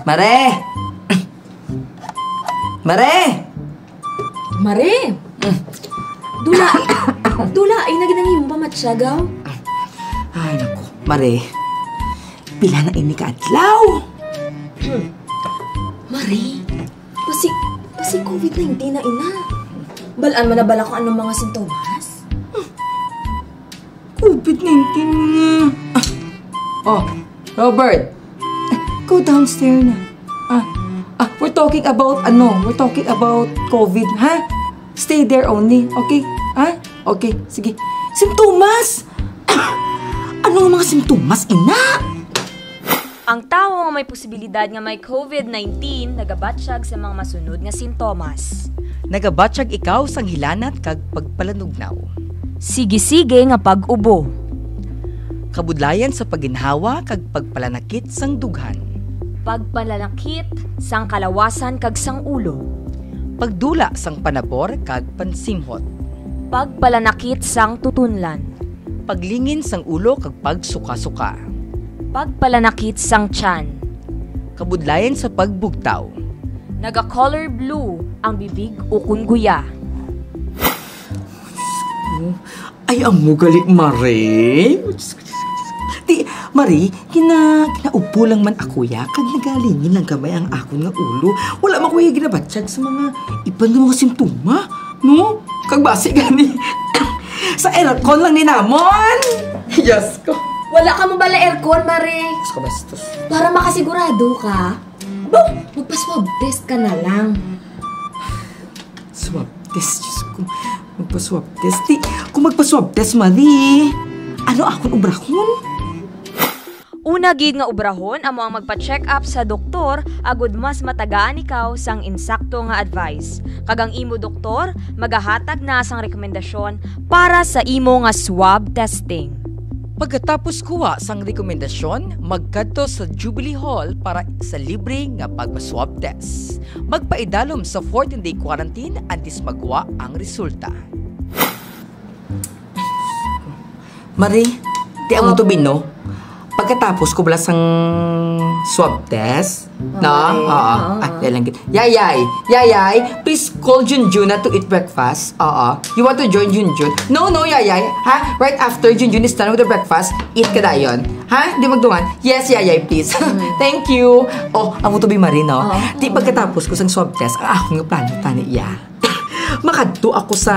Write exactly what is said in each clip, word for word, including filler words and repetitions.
Mare! Mare! Mare! Dulai, dulai na gid ang imong pamatyagaw. Ay, naku. Mare, pila na ini ka adlaw? Mare, basi, basi covid nineteen na ina. Balaan man na bala kung anong mga sintomas? covid nineteen nga. Ah. Oh, Robert. Go downstairs na. Ah, ah, we're talking about, ano, we're talking about covid, ha? Stay there only, okay? Ha? Okay, sige. Sintomas! Ano nga mga sintomas, ina? Ang tawo nga may posibilidad nga may covid nineteen nagabatyag sa mga masunod nga sintomas. Nagabatyag ikaw sang hilanat kag pagpalanugnaw. Sige-sige nga pag-ubo. Kabudlayan sa pagginhawa kag pagpalanakit sang dughan. Pagpalanakit sang kalawasan kag sang ulo. Pagdula sang panabor kag pansimhot. Pagpalanakit sang tutunlan. Paglingin sang ulo kag pagsuka-suka. Pagpalanakit sang tiyan. Kabudlayan sa pagbugtaw. Naga-color blue ang bibig ukon guya. Ay, amo gali, Mare. Ti, Mare, gina-, ginaubo lang man ako, ya, kag nagalingin lang gamay ang akon nga ulo. Wala man ko ya ginabatyag sa mga iban nga mga simptoma, no? Kag basi gani, sa aircon lang ni namon. Diyos ko. Wala ka mo bala aircon, Mare? Diyos ko, bastos. Para makasigurado ka, bo, magpa-swab test ka na lang. Swab test, Diyos ko. Magpa-swab test. Di, kung magpa-swab test, Mare, ano akon obrahon? Una gid nga obrahon amo ang magpa-check up sa doktor agud mas matagaan ikaw sang insakto nga advice. Kag ang imo doktor magahatag na sang rekomendasyon para sa imo nga swab testing. Pagkatapos kuha sang rekomendasyon, magkadto sa Jubilee Hall para sa libre nga pagpa-swab test. Magpaidalom sa fourteen-day quarantine antes magwa ang resulta. Mare, ti amo to, Bino. Pagkatapos ko bala sang swab test, no? Mare. Oo. Oo. Ah, dali lang gid. Yayay, Yayay, please call Junjun na to eat breakfast. Oo. You want to join Junjun? No, no, Yayay. Ha? Right after Junjun is done with the breakfast, eat ka dayon. Ha? Di magdungan? Yes, Yayay, please. Thank you. Oh, amo to bi, Mare, no? Oo. Ti pagkatapos ko sang swab test, ang akon nga plano tani iya. Makadto ako sa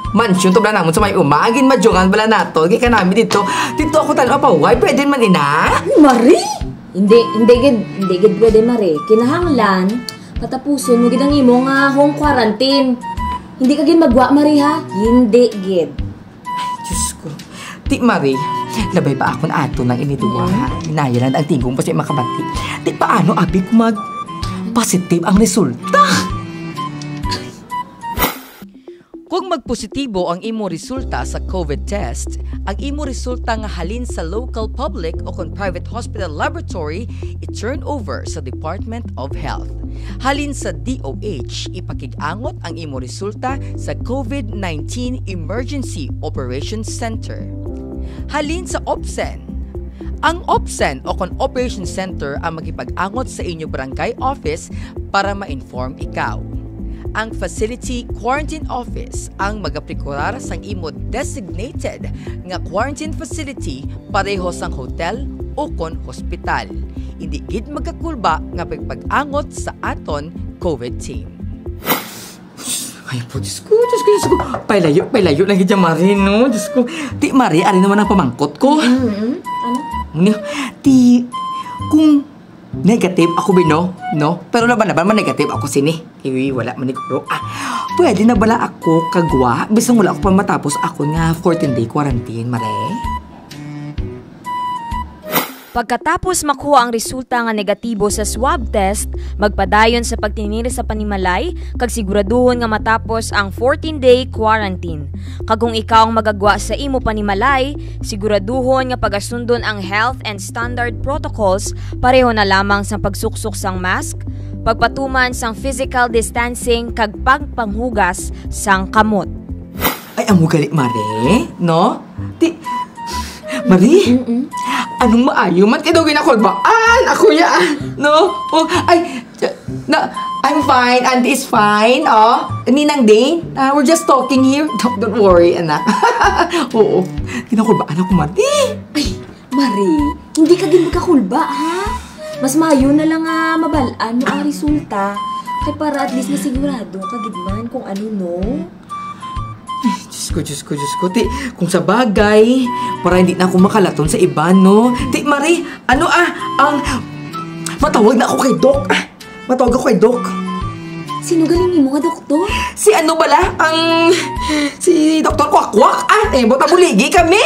mansion to bala namon sa may uma. Agin madyungan bala nato. Kay kanami dito. Dito ako tan-aw pa. Why? Pwede man, ina? Mare? Hindi, hindi gid, hindi gid pwede, Mare. Kinahanglan patapuson mo gid ang imo nga home quarantine. Hindi ka gid magwa, Mare, ha? Hindi gid. Ay, Diyos ko. Ti, Mare, labay pa akon ato nang ini duwa, ha? Inaya lang ang tingog pa siya makabati. Ti, paano abi kung mag-positive ang resulta? Kung magpositibo ang imo resulta sa covid test, ang imo resulta nga halin sa local public o kon private hospital laboratory, i-turn over sa Department of Health. Halin sa D O H, ipakig-angot ang imo resulta sa covid nineteen Emergency Operations Center. Halin sa OPSEN. Ang OPSEN o kon Operations Center ang makipag-angot sa inyo barangay office para ma-inform ikaw. Ang facility quarantine office ang magaprokurar sang imo designated nga quarantine facility pareho sang hotel o kon hospital. Indi gid magkakulba nga pagpag-angot sa aton covid team. Ay po, Diyos ko, Diyos ko, Diyos ko. Pailayo, pailayo lang gid, Mare, no? Diyos ko. Ti, Mare, ari naman ang pamangkot ko. Mm-mm. Ano? Ni, ti, kung negative ako, Bino, no? Pero laban-laban man negative ako sini. Iwi, wala man ni guro. Ah, pwede na bala ako kagwa? Bisan wala ako pa matapos ako nga fourteen-day quarantine, Mare? Pagkatapos makuha ang resulta nga negatibo sa swab test, magpadayon sa pagtinili sa panimalay kag siguraduhon nga matapos ang fourteen-day quarantine. Kag kung ikaw ang magagwa sa imo panimalay, siguraduhon nga pagasundon ang health and standard protocols pareho na lamang sang pagsuksok sang mask, pagpatuman sang physical distancing kag pagpanghugas sang kamot. Ay, amo gali, Mare, no? Ti, Mare, mm-mm, Anong maayo man kay daw ginakulbaan? Ako ya, no? Oh, ay, na, I'm fine. Auntie is fine, oh. Ninang Dane, ah, we're just talking here. Don't, don't worry, anak. Oo. Ginakulbaan ako, Mari. Ay, Mari, hindi ka gid magkakulba, ha? Mas maayo na lang nga mabalaan mo ang resulta. Kay para at least masigurado ka gid man kung ano, no? Diyos ko, Diyos ko, Diyos ko. Ti, kung sa bagay, para hindi na ako makalaton sa iba, no? Ti, Mari, ano ah, ang... Matawag na ako kay Doc. Ah, matawag ako kay Doc. Sino galing nimo nga doktor? Si ano bala? Ang... Si Doktor Kwakwak. Ah, eh, buta buligi kami.